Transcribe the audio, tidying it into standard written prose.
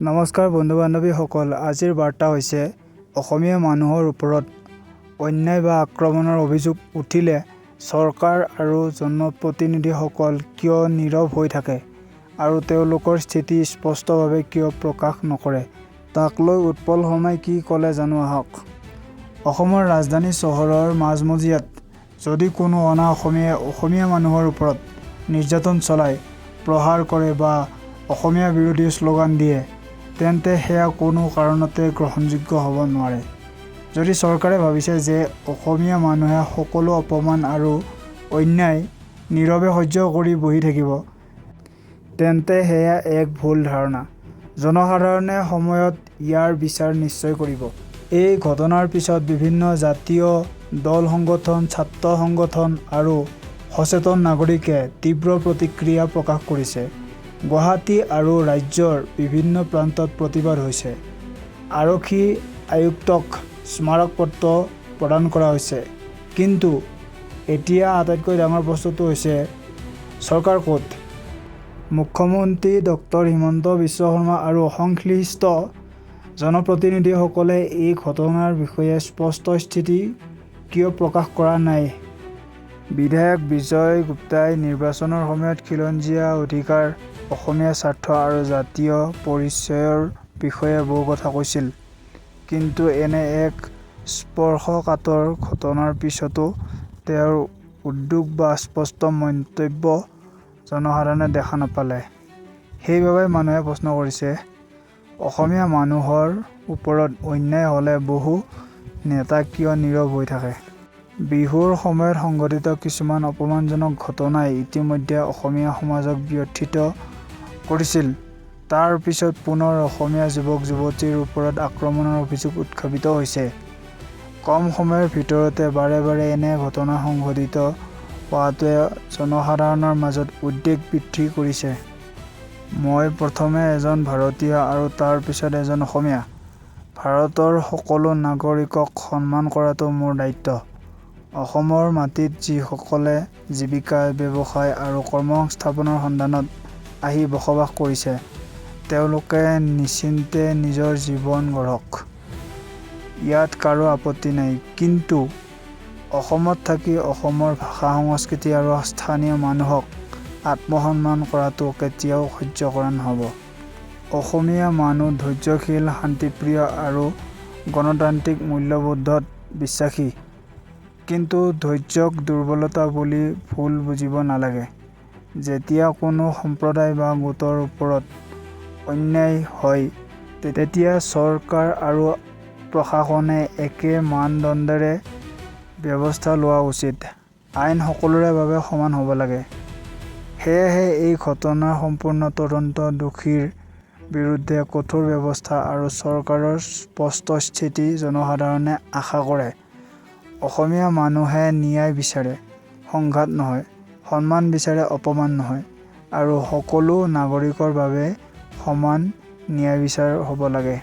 নমস্কাৰ বন্ধু-বান্ধৱীসকল, আজিৰ বাৰ্তা হৈছে অসমীয়া মানুহৰ ওপৰত অন্যায় বা আক্ৰমণৰ অভিযোগ উঠিলে চৰকাৰ আৰু জনপ্ৰতিনিধিসকল কিয় নীৰৱ হৈ থাকে আৰু তেওঁলোকৰ স্থিতি স্পষ্টভাৱে কিয় প্ৰকাশ নকৰে তাক লৈ উৎপল শৰ্মাই কি ক'লে জানো আহক। অসমৰ ৰাজধানী চহৰৰ মাজমজিয়াত যদি কোনো অনা-অসমীয়াই অসমীয়া মানুহৰ ওপৰত নিৰ্যাতন চলায়, প্ৰহাৰ কৰে বা অসমীয়া বিৰোধী শ্লোগান দিয়ে, তেন্তে সেয়া কোনো কাৰণতে গ্ৰহণযোগ্য হ'ব নোৱাৰে। যদি চৰকাৰে ভাবিছে যে অসমীয়া মানুহে সকলো অপমান আৰু অন্যায় নীৰৱে সহ্য কৰি বহি থাকিব, তেন্তে সেয়া এক ভুল ধাৰণা। জনসাধাৰণে সময়ত ইয়াৰ বিচাৰ নিশ্চয় কৰিব। এই ঘটনাৰ পিছত বিভিন্ন জাতীয় দল-সংগঠন, ছাত্ৰ সংগঠন আৰু সচেতন নাগৰিকে তীব্ৰ প্ৰতিক্ৰিয়া প্ৰকাশ কৰিছে। গুৱাহাটী আৰু ৰাজ্যৰ বিভিন্ন প্ৰান্তত প্ৰতিবাদ হৈছে, আৰক্ষী আয়ুক্তক স্মাৰকপত্ৰ প্ৰদান কৰা হৈছে। কিন্তু এতিয়া আটাইতকৈ ডাঙৰ প্ৰশ্নটো হৈছে, চৰকাৰ ক'ত? মুখ্যমন্ত্ৰী ডক্টৰ হিমন্ত বিশ্ব শৰ্মা আৰু সংশ্লিষ্ট জনপ্ৰতিনিধিসকলে এই ঘটনাৰ বিষয়ে স্পষ্ট স্থিতি কিয় প্ৰকাশ কৰা নাই? বিধায়ক বিজয় গুপ্তাই নিৰ্বাচনৰ সময়ত খিলঞ্জীয়া অধিকাৰ, অসমীয়া স্বাৰ্থ আৰু জাতীয় পৰিচয়ৰ বিষয়ে বহু কথা কৈছিল। কিন্তু এনে এক স্পৰ্শকাতৰ ঘটনাৰ পিছতো তেওঁৰ উদ্বেগ বা স্পষ্ট মন্তব্য জনসাধাৰণে দেখা নাপালে। সেইবাবেই মানুহে প্ৰশ্ন কৰিছে, অসমীয়া মানুহৰ ওপৰত অন্যায় হ'লে বহু নেতা কিয় নীৰৱ হৈ থাকে? বিহুৰ সময়ত সংঘটিত কিছুমান অপমানজনক ঘটনাই ইতিমধ্যে অসমীয়া সমাজক ব্যথিত কৰিছিল। তাৰ পিছত পুনৰ অসমীয়া যুৱক-যুৱতীৰ ওপৰত আক্ৰমণৰ অভিযোগ উত্থাপিত হৈছে। কম সময়ৰ ভিতৰতে বাৰে বাৰে এনে ঘটনা সংঘটিত হোৱাটোৱে জনসাধাৰণৰ মাজত উদ্বেগ বৃদ্ধি কৰিছে। মই প্ৰথমে এজন ভাৰতীয় আৰু তাৰ পিছত এজন অসমীয়া। ভাৰতৰ সকলো নাগৰিকক সন্মান কৰাটো মোৰ দায়িত্ব। অসমৰ মাটিত যিসকলে জীৱিকা, ব্যৱসায় আৰু কৰ্মসংস্থাপনৰ সন্ধানত আহি বসবাস কৰিছে, তেওঁলোকে নিশ্চিন্তে নিজৰ জীৱন গঢ়ক, ইয়াত কাৰো আপত্তি নাই। কিন্তু অসমত থাকি অসমৰ ভাষা, সংস্কৃতি আৰু স্থানীয় মানুহক অপমান কৰাটো কেতিয়াও সহ্য কৰা নহ'ব। অসমীয়া মানুহ ধৈৰ্যশীল, শান্তিপ্ৰিয় আৰু গণতান্ত্ৰিক মূল্যবোধত বিশ্বাসী। কিন্তু ধৈৰ্যক দুৰ্বলতা বুলি ভুল বুজিব নালাগে। যেতিয়া কোনো সম্প্ৰদায় বা গোটৰ ওপৰত অন্যায় হয়, তেতিয়া চৰকাৰ আৰু প্ৰশাসনে একে মানদণ্ডেৰে ব্যৱস্থা লোৱা উচিত। আইন সকলোৰে বাবে সমান হ'ব লাগে। সেয়েহে এই ঘটনাৰ সম্পূৰ্ণ তদন্ত, দোষীৰ বিৰুদ্ধে কঠোৰ ব্যৱস্থা আৰু চৰকাৰৰ স্পষ্ট স্থিতি জনসাধাৰণে আশা কৰে। অসমীয়া মানুহে ন্যায় বিচাৰে, সংঘাত নহয়; সন্মান বিচাৰে, অপমান নহয়। আৰু সকলো নাগৰিকৰ বাবে সমান ন্যায়বিচাৰ হ'ব লাগে।